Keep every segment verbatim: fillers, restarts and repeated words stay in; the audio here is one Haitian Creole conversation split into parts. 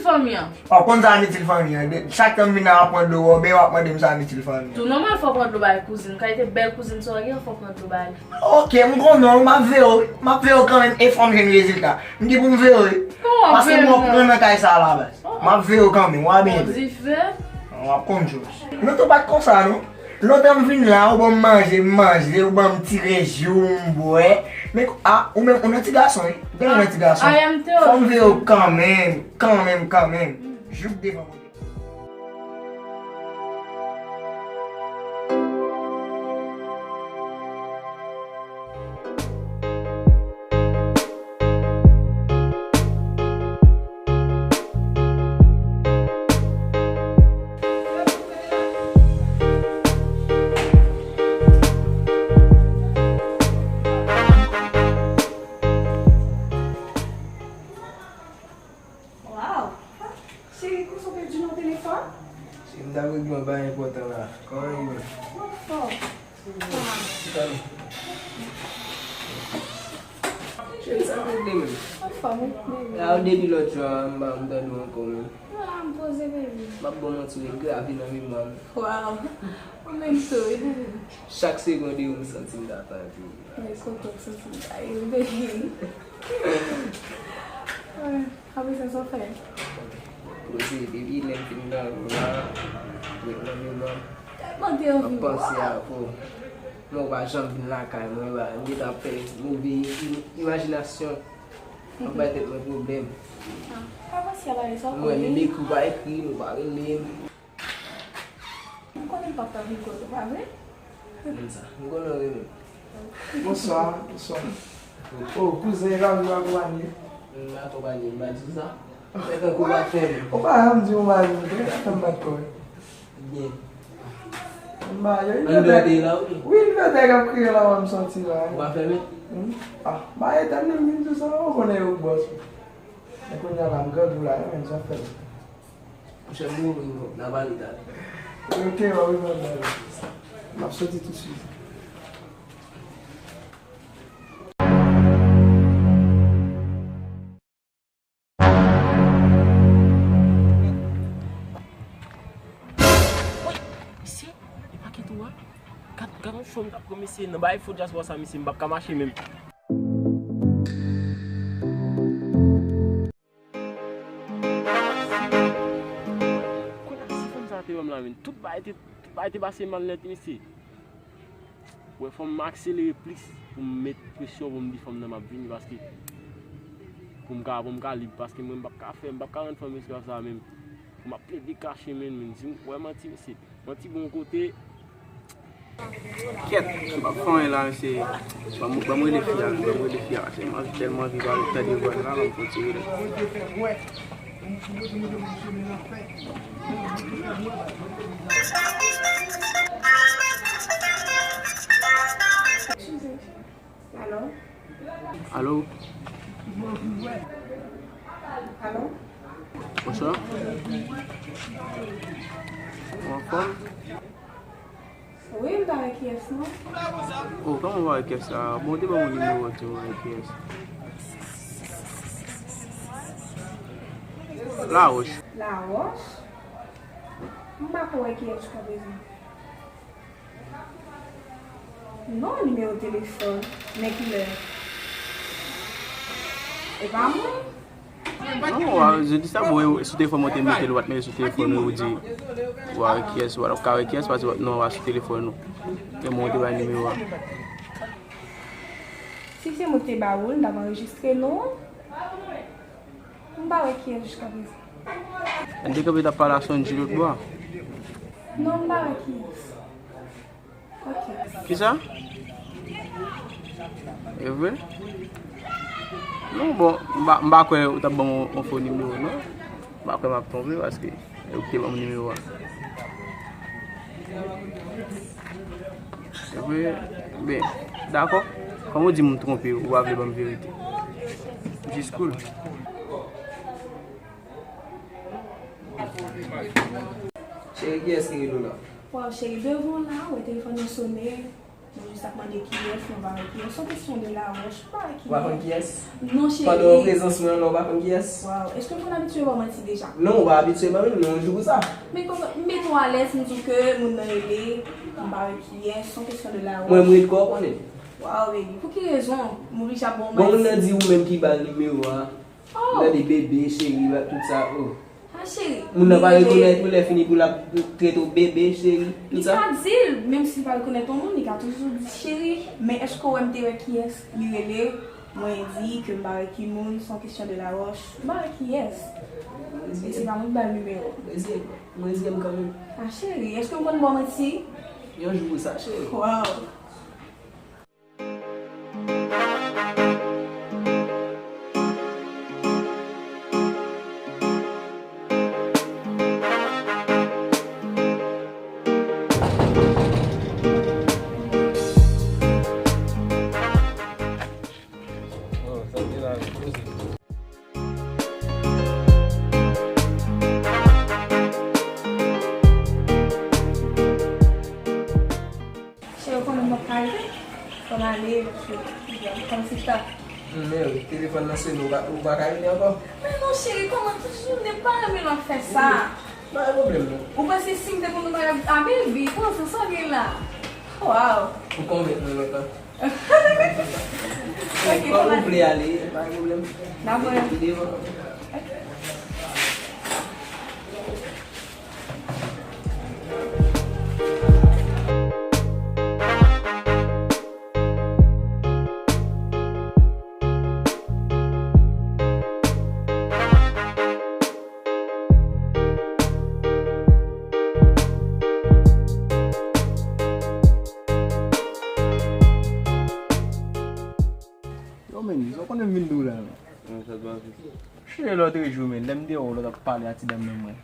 Fanmi an. W ap konn sa anitil fanmi an. De- Chak tan m vin la, w ap pran dlo, w ap mande m sa anitil fanmi an. Tou nòmal, fò w pran dlo bay kouzin. Kalite bèl kouzin sa w gen, fò w pran dlo bay li. Ok, m konnen w, m ap veye w. M ap veye w kanmenm e fò m jwenn rezilta. M di pou m veye w. Paske m wè w pran nan kay sa a la baz. M ap veye w kanmenm, w a byen veye. W ap konn jòj. Nou tou pa t konsa non. Lontan m vin la, ou ban m manje, m manje, ou ban m ti rejou, m bwè. Men, a, ou menm, ou nan ti gason, wi. Gade nan ti gason. Fò m veye w kanmenm, kanmenm, kanmenm. Jouk devan mwen. Waw! Cheri, konsa w pèdi nan telefòn? Cheri, m t ap regle yon bagay enpòtan la. Kòman w ye menm? Mwen fò. Sa nou? Cheri, sa w regle menm? Anfòm, wi, baby. La, depi lòt jou a, m pa, m tande w ankò menm. M la, m poze, baby. M ap ba w manti, w grave nan memwa m. Waw. Ou menm tou, wi, baby. Chak segonn de ou, m santi m ta tankou. Men kote w santi m ta ye, baby. Apre sa, sa w fè? Koze, depi lè m fin nan la, ret nan memwa m. Tèlman te anvi w. M ap panse avè w. Mwen, ou pa janm vin lakay mwen, ba, m gentan ap fè move im- imajinasyon. M ap bay tèt mwen pwoblèm. Ah, pa panse a bagay sa w konnen. Mwen, menm ekri, ou pa ekri m, ou pa rele m. M konnen m p ap ka vin kote w, pa vre? Moun sa, m konnen w renmen m. Bonswa, bonswa. Oh, kouzen, e pa vin akonpanye? M akonpanye, m pa di w sa. Fè tankou w pa t fè m. Ou pa janm di w marye m, fè m bat kò. Byen. M marye, wi. An dèyè de la, wi. Wi, li fè tèg ap kriye la, m santi la. Ou pa fèmen? Hmm? Ah, marye, tann li m vin di w sa, ou konnen yo bòs. Men kounye a la, m grangou la, men sa fè m. Monchè, m mouri, non. N a pale talè. Ok, w ap reponn talè. M ap soti tousuit. Woy! Mesye, e pa kite w a? Gad, gad yon cho m t ap pran, mesye, nan bagay fo dyaspora sa, mesye, m p ap ka mache menm. Kounye a si fanm sa te wè m la, men tout bagay te, tout bagay te pase mal nèt, mesye. Wè, fò m akselere plis pou m met presyon, pou m di fanm nan m ap vini, paske pou m ka, pou m ka lib, paske mwen m p ap ka fè, m p ap ka rann fanm esklav sa menm. Pou m ap plede kache, men, men, di m wè manti, mesye. Manti bon kote. Kèt, m p ap fè anyen la, mesye. Ban m, ban m rele fi a, ban m rele fi a, paske m tèlman anvi pale, tande vwa l la, ban m kontinye. Alo? Alo? Alo? Bonswa. Ou anfòm? Wi, m pa wè kiyès non. Oh, kòman w pa wè kiyès la? Bon, ou te ban mwen nimewo w, ou te wè kiyès. Laroche. Laroche? M pa ko wè kiyès jiskaprezan. Non, nimewo telefòn. Men kilè? E pa mwen? Non, wa, jodi sa, bon, e sou telefòn mwen te mete l, w pa t mete sou telefòn ou, ou di, wa, kiyès, w pa t ka wè kiyès, paske non, wa sou telefòn ou. E mwen, ou te bay nimewo a. Si se mwen ki te ba ou l, m t ap anrejistre non. M pa wè kiyès jiskaprezan. N te kanpe t ap pale a Sondji lòt bò a. Non, m pa wè kiyès. Ok. Kisa? E vre? Non, bon, m pa, m pa kwè ou t ap ban m yon, yon fo nimewo, non. M pa kwè m ap twonpe, paske e ou ki te ban m nimewo a. E vre? Ben, dakò. Kòm ou di m twonpe, ou pa vle ban m verite. Jis cool. Cheri, kiyès ki rele w la? Waw, cheri, devan w la, wè telefòn nan sone. Mwen jis ap mande kiyès, mwen pa wè kiyès. Se yon kesyon de lawòch, mwen pa wè kiyès. Ou pa konn kiyès? Non, cheri. Pandan w prezans mwen an, ou pa konn kiyès? Waw, èske w konn abitye ba w manti deja? Non, ou pa abitye ban m, non, yon jou pou sa. Men kòman, m mete w alèz, m di w ke moun nan rele, m pa wè kiyès, se yon kesyon de lawòch. Mwen, m ret kò w konnen. Waw, baby, pou ki rezon m oblije ap ba w manti? Bon, moun nan di ou menm ki ba l nimewo a. Oh! Gade bebe, cheri, tout sa, oh. Ah, cheri. Moun nan pa rekonèt ou, lè fini pou l ap trete w bebe, cheri, tout sa. Li ka di l, menm si l pa rekonèt yon moun, li ka toujou di cheri. Men èske w wè m te wè kiyès li rele? Mwen di ke m pa wè ki moun, se yon kesyon de lawòch. M pa wè kiyès. E se pa mwen ki ba l nimewo. Mwen di, mwen di m kanmenm. Ah, cheri, èske m konn ba w manti? Yon jou pou sa, cheri. Waw. Oh, sa te la, poze. Cheri, ou konnen m p ap ka rete. Fò m ale, paske m konn si ta. Men wi, telefòn nan sonnen, ou pa, ou pa ka rete ankò? Men non, cheri, kòman tout jounen pa renmen lè w ap fè sa? Pa gen pwoblèm, non. Ou panse si m te konn ou pa t ap, ah, baby, pran sa, sa w gen la? Waw. Ou konvenk mwen lontan. Ok, kòman ou vle ale, pa gen pwoblèm. Dakò. Epi devan. Yo, men, sa w konnen m vin di w la, men. Mwen, sa t pase? Chire lòtrejou, men, lè m te wè w lè w t ap pale a ti dam nan, mwen.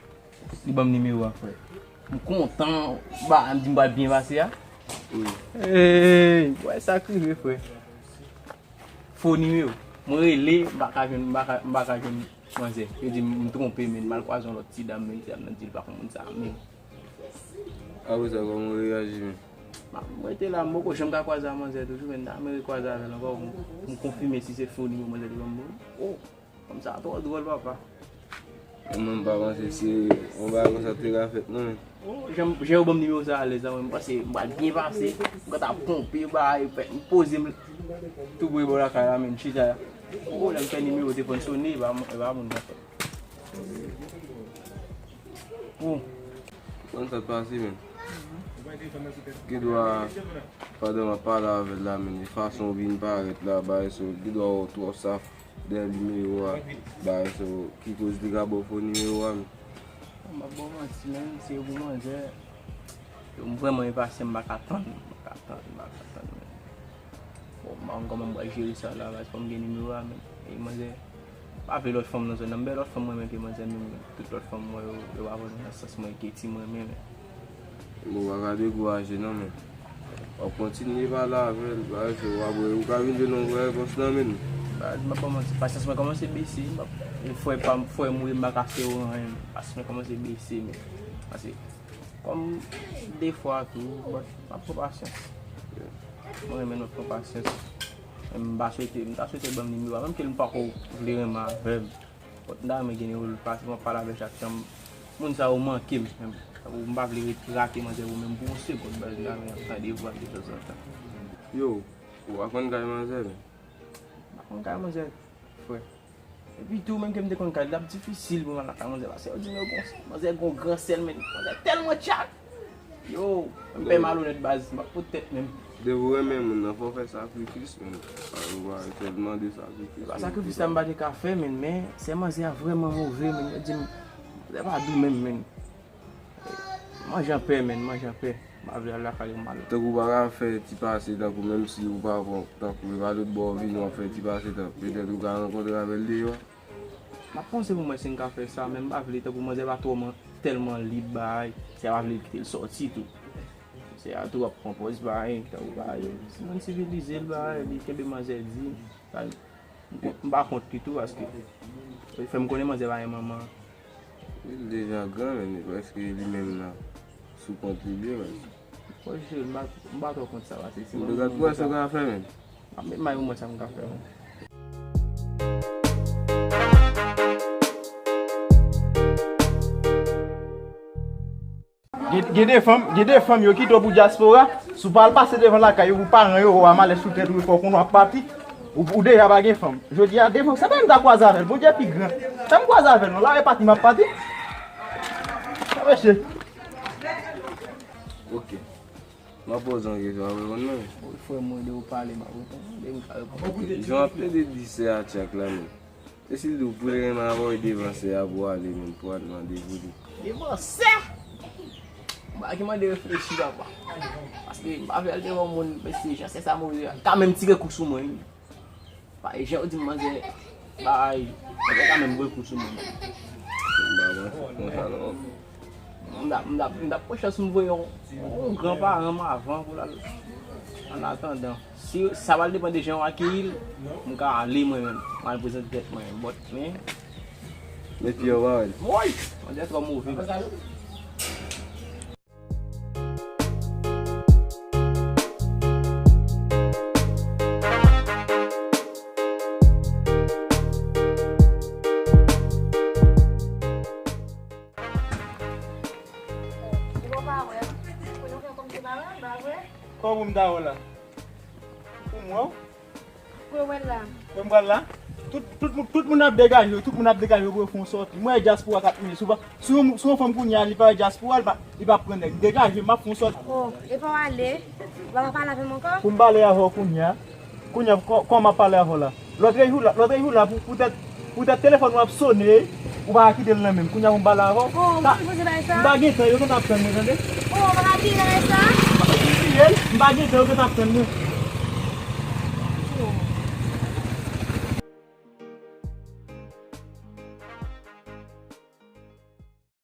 Li ban m nimewo a, frè. M kontan, ba, m di m pral byen pase a. Wi. Hey, wè sa k rive, frè. Fo nimewo. Mwen rele, m pa ka jwenn, m pa ka, m pa ka jwenn manzè. Yo di m, m twonpe, men m al kwaze yon lòt ti dam, men ti dam nan di l pa konn moun sa, men. Apre sa, kòman w reyaji, men? M ap, m rete la, m poko janm ka kwaze a manzè toujou, men m ta renmen rekwaze avè l ankò pou m, pou m konfime si se fo nimewo manzè te ban m. Oh, fanm sa twò dwòl, papa. Mwen menm, m pa panse se yon bagay konsa te ka fèt, non, men. Oh, jan, jan yo ban m nimewo sa alèz la, mwen, m panse m pral byen pase. M gentan twonpe, bagay, m poze m tou pre bò lakay la, men, chita la. Oh, lè m fè nimewo telefòn sonnen, e pa, e pa moun nan fè. Bon. Konn sa k pase, men. Gen dwa, pandan m ap pale avè l la, men, e fason w vin parèt la, bagay sa, gen dwa w twò saf dèyè nimewo a, bagay sa, ki koz li ka ba w fo nimewo a, men. M ap ba w manti, men, se pou manzè. Yo, m vrèman enpasyan, m pa ka tann, m pa ka tann, m pa ka tann, men. Bon, m pa konn kòman m pral jere sa la, baz, fò m gen nimewo a, men. E manzè, m pa vle lòt fanm nan zòn nan, m pa lòt fanm mwen renmen ke manzè menm, men. Tout lòt fanm mwen yo, yo pa vrèman nan sans mwen, Katie mwen renmen, men. Bon, w pa ka dekouraje non, men. W ap kontinye pale avè l, bagay sa, w ap wè, ou ka vin jwenn yon vrè repons nan men l. Baz, m pa manti, pasyans mwen kòmanse bese, m ap, e frè pa m, frè m ou ye, m pa ka fè yo anyen, pasyans mwen kòmanse bese, men. Paske Kòm defwa tou, but m ap pran pasyans. Mwen renmen nou pran pasyans. Men m pa swete, m ta swete ban m nimewo a, menm ke l pako vle renmen avè m. But m ta renmen gen nimewo l, paske m ap pale avè l chak tan. Moun sa yo manke m, menm. Tankou m pa vle ret rate manzè pou menm pou yon segonn, baz, m ta renmen ap tande vwa l detanzantan. Yo, ou pa konn kay manzè, men. M pa konn kay manzè, frè. Epi tou, menm ke m te konn kay li, l ap difisil pou m al lakay manzè, paske yo di m yo gon, manzè gon gran sèl, men manzè tèlman tchak. Yo, m pè malonèt baz, m ap pot tèt menm. Depi w renmen moun nan, fò w fè sakrifis, men. Ou pa fè l mande sakrifis. Se pa sakrifis la m pa te ka fè, men, men sè manzè a vrèman move, men. Yo di m, manzè pa dou menm, men. Manje an pè, men, manje an pè. M pa vle al lakay yo mal. Tankou w pa ka fè ti pase, tankou menm si ou pa pran, tankou e pa tout bò w vini w ap fè ti pase tan. Petèt ou ka rankontre avè l deyò. M ap panse pou m wè si m ka fè sa, men m pa vle tankou manzè pa twò man, tèlman lib bagay, si a pa vle l kite l sòti tou. Si a tou ap pran pòz bagay, tankou bagay yo. Si moun sivilize l bagay, li kenbe manzè di, bagay. M pa kont li tou, paske li fè m konnen manzè pa gen manman. Li deja gran, men li prèske li menm nan sou kont li, li ye, men. Bon, cheri, m pa, m pa twò kont sa pase. Si mwen menm m ka fè menm. M ap met may pou mwen sa m ka fè menm. Gen, gen de fanm, gen de fanm yo kite w pou dyaspora. Si w pa al pase devan lakay yo pou paran yo wè w a malè sou tèt ou, fò w konnen w ap pati. Ou, ou deja pa gen fanm. Jodi a, de fanm, se pa m ta kwaze avè l. Bondye pi gran. Fè m kwaze avè l, non. Lave pati, m ap pati. Sa mesye. Ok. M ap poze yon kesyon, w ap reponn mwen? Wi, frè m, mwen de ou pale, m ap reponn. De m ka reponn. Jan w ap plede di sè a Tchak la menm. E si l di w pou l renmen avè w, e devan sè a pou w ale menm, pou w al mande pou li. Devan sè? M pa ki mande reflechi, papa. Paske m pa vle al devan moun, mesye, jan sè sa move a, ka menm tire kou sou mwen, wi. Pa jan yo di m manzè, bay, manzè ka menm voye kou sou mwen. M pa panse konsa non. M t ap, m t ap, m t ap pran chans m voye yon, yon gran paran m avan pou l al. An atandan, si sa pral depann de jan yo akeyi l, m ka ale mwen menm, m al prezante tèt mwen, but, men. Met pye w pa wè l. Woy! Manzè twò move. Ou pa wè, pou nou fè kòmsi pa wè, pa vre? Kòman pou m ta wè la? Pou m wè w? Pou yo wè l la. Pou m pral la? Tout, tout, moun- tout moun ap degaje yo, tout moun ap degaje yo pou yo fè yon sòti. Mwen, dyaspora k ap mele. Si w pa, si yon, si yon fanm kounye a, li pa wè dyaspora, li pa, li pa pran nèg. Degaje, m ap fè yon sòti. Oh, e pa w ale? Ou pa ka pale avè m ankò? Pou m pale avè w kounye a? Kounye a, kò- kòman m ap pale avè w la? Lòt jou la, lòt jou la, pou, poutèt, poutèt telefòn ou ap sone, ou pa ka kite l nan men m. Kounye a pou m pale avè w. Oh, m pa sipoze bay sa. M pa gen tan, yo gentan ap tann mwen, tande? Oh, ou pa ka bliye bagay sa? M pa gen tan, yo gentan ap tann mwen. Oh.